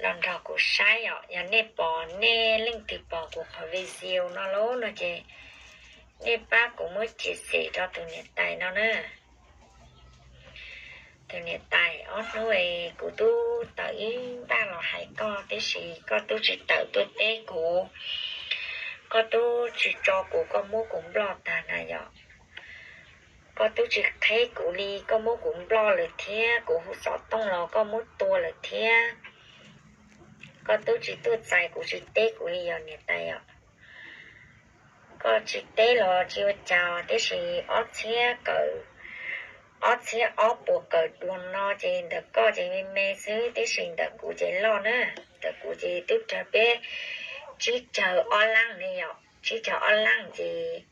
los nrog kuv saib os. Yog nej pom, nej leej twg pom kuv qhov video no lawm no ces nej pab kuv muab chia sẻ rau tus niam tais no na. Tus niam tais, ob hnub es kuv twb tawm ib npaj los hais koj tiam sis koj twb tsis tawm tuaj teb kuv, koj twb tsis tso kuv, koj muab kuv nploj tag na yom. Koj twb tsis qheb kuv li, koj muab kuv nploj lawm thiab, kuv hu xov tooj los koj muab tua lawm thiab. Koj twb tsis tuaj txais kuv, tsis teb kuv li yom niam tais yom. Koj tsis teb los tsis ua cas tiam sis ob txhiab kawm, ob txhiab ob puas kawm duas no ces ntawm koj ces me me xwb tiam sis ntawm kuv ces loj na. Ntawm kuv ces twb raug peb tsib caug ob lab ne yom, tsib caug ob lab ces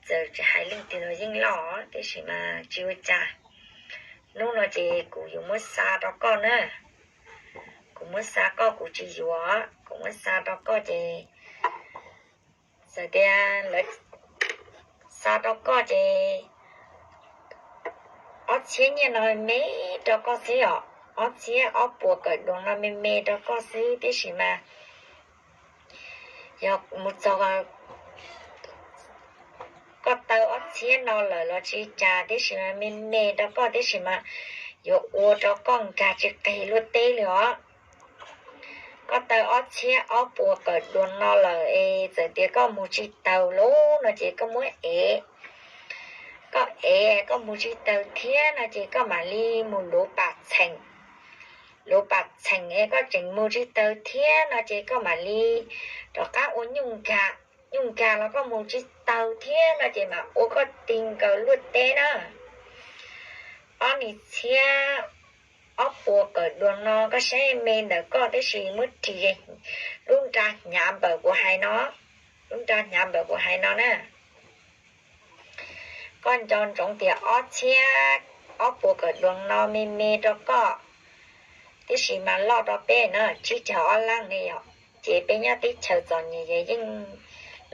txawm tsis hais leej twg los yeej loj tiam sis mas tsis ua cas. Hnub no ces kuv yuav muab xa rau koj na. Kuv muab xa koj, kuv tsis yuav, kuv muab xa rau koj ces txawm tias lawv xa rau koj ces ob txhiab nyiaj no me rau koj xwb os. Ob txhiab ob puas kawm duas no me me rau koj xwb tiam sis mas yog mus txog koj taw ob txhiab no lawm los tsis cas tiam sis mas me me rau koj tiam sis mas yuav ua rau koj nkag tsis qis luaj teb li os. Koj taw ob txhiab ob puas kawm duas no lawm es txawm tias koj mus tsis taus lawm no ces koj muab ev, koj ev koj mus tsis taus thiab no ces koj mam li mus luv pam txheem, luv pam txheem es koj tseem mus tsis taus thiab no ces koj mam li rov qab ua nyuj nkag, nyuj nkag los koj mus tsis taus thiab no ces mam ua koj ti nkaus luaj teb na. Ob nim txhiab ob puas kawm duas no koj saib me ntawm koj tiam sis muab ris lub nra hnyav npaum kuv hais no, lub nra hnyav npaum kuv hais no na. Koj nco ntsoov tias ob txhiab ob puas kawm duas no me me rau koj tiam sis mas loj rau peb na, tsib caug ob lab ne yom. Ces peb nyob teb chaws txom nyem ces yeej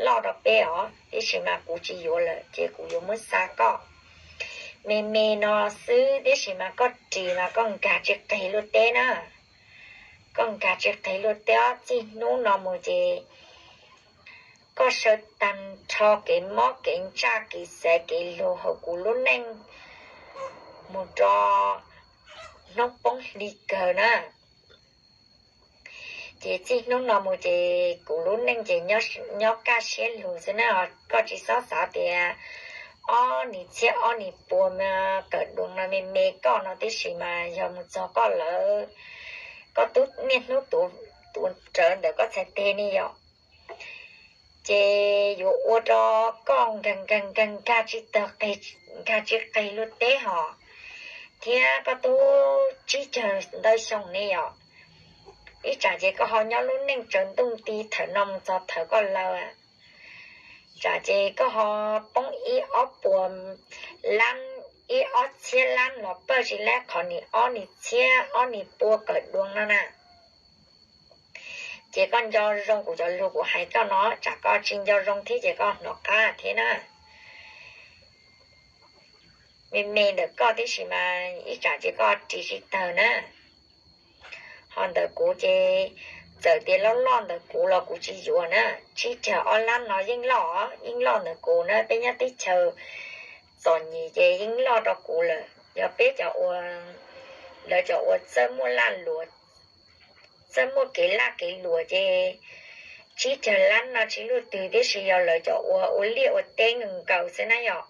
loj rau peb os tiam sis mas kuv tsis yuav lawm ces kuv yuav muab xa koj. Me me no xwb tiam sis mas koj ris mas koj nkag tsis qis luaj teb na. Koj nkag tsis qis luaj teb os, txij hnub no mus ces koj sawv tag nrho kev mob kev ntsaj kev xav kev lug hauv kuv lub neej mus rau hnub poob hli kawg na. Ces txij hnub no mus ces kuv lub neej ces nyob kaj siab lug xwb na. Koj tsis txhob xav tias ob nim txhiab ob nim puas kawm duas no me me koj no tiam sis mas yog mus txog koj lawm, koj tub niaj hnub tuav rawv ntawm koj txhais tes ne yom. Ces yuav ua rau koj nkag nkag nkag nkag tsis tawg, nkag tsis qis luaj teb hos, thiab koj tub tsib caug ntau xyoo ne yom. Ib tsam ces koj ho nyob lub neej tsaus ntuj nti thawm no mus txog thawm koj laus, tsam ces koj ho poob ib ob puas lab, ib ob txhiab lab los pawj tsis laib qhov nim ob nim txhiab ob nim pua kawm duas no na. Ces koj nco zoo kuv cov lus kuv hais koj no, tsam koj tsis nco zoo thiab ces koj hnov qab thiab na. Me me ntawm koj tib si mas ib tsam ces koj ris tsis tawg na. Ho ntawm kuv ces txawm tias loj loj ntawm kuv los kuv tsis yuav na. Tsib caug ob lab no yeej loj, yeej loj ntawm kuv na, peb nyob teb chaws txom nyem ces yeej loj rau kuv lawm. Yog peb cov ua, lawv cov ua txawj muaj laj luam, txawj muaj kev laj kev luam ces tsib caug lab no tsis luaj twg, tiam sis yog lawv cov ua ua liaj ua teb nkaus nkaus xwb na yom,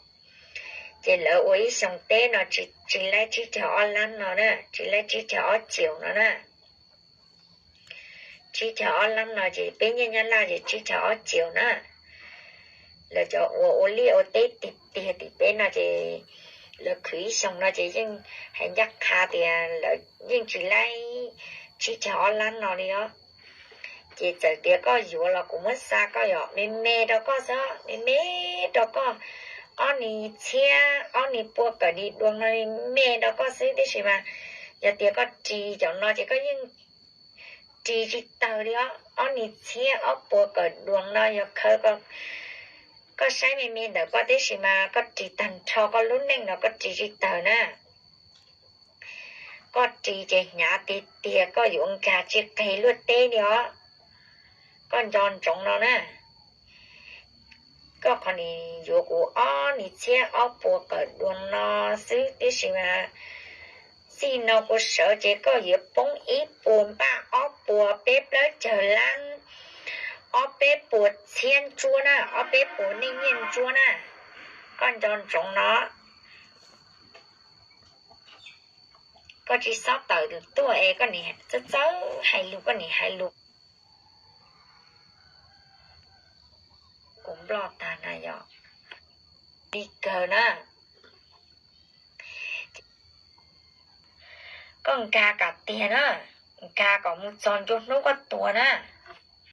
ces lawv ua ib xyoo teb no tsis laib tsib caug ob lab no na, tsis laib tsib caug ob caug no na. Tsib caug ob lab no ces peb nyiaj Nyab Laj ces tsib caug ob caug na. Lawv cov ua ua liaj ua teb tiag tiag tim peb no ces lawv khwv ib xyoo no ces yeej hais ncaj qha tias lawv yeej tsis laib tsib caug ob lab no li os. Ces txawm tias koj yuav los kuv muab xa koj yom, me me rau koj xwb, me me rau koj. Ob nim txhiab ob nim pua kawm dim duas no me me rau koj xwb, tiam sis mas yog tias koj ris cov no ces koj yeej ris tsis tawg li os. Ob nim txhiab ob pua kawm duas no yog khaws koj saib me me ntawm koj, tiam sis mas koj ris tag nrho koj lub neej no koj ris tsis tawg na. Koj ris ces hnyav tiag tiag, koj yuav nkag tsis qig luaj teb li os. Koj nco ntsoov no na. Koj qhov nim yuav kuv ob nim txhiab ob puas kawm dua no xwb, tiam sis mas txij no kuv sawv ces koj yuav poob ib puas npaj, ob puas peb plaub caug lab, ob peb puas txhiab ntsuab na, ob peb puas nej nyiaj ntsuab na. Koj nco ntsoov no. Koj tsis txhob tawm tuaj es koj nim txawj txawj hais lus, koj nim hais lus kuv nploj tag na yog li kawg na. Koj nkag kom tiag na, nkag kom mus txog ncua hnub koj tuag na.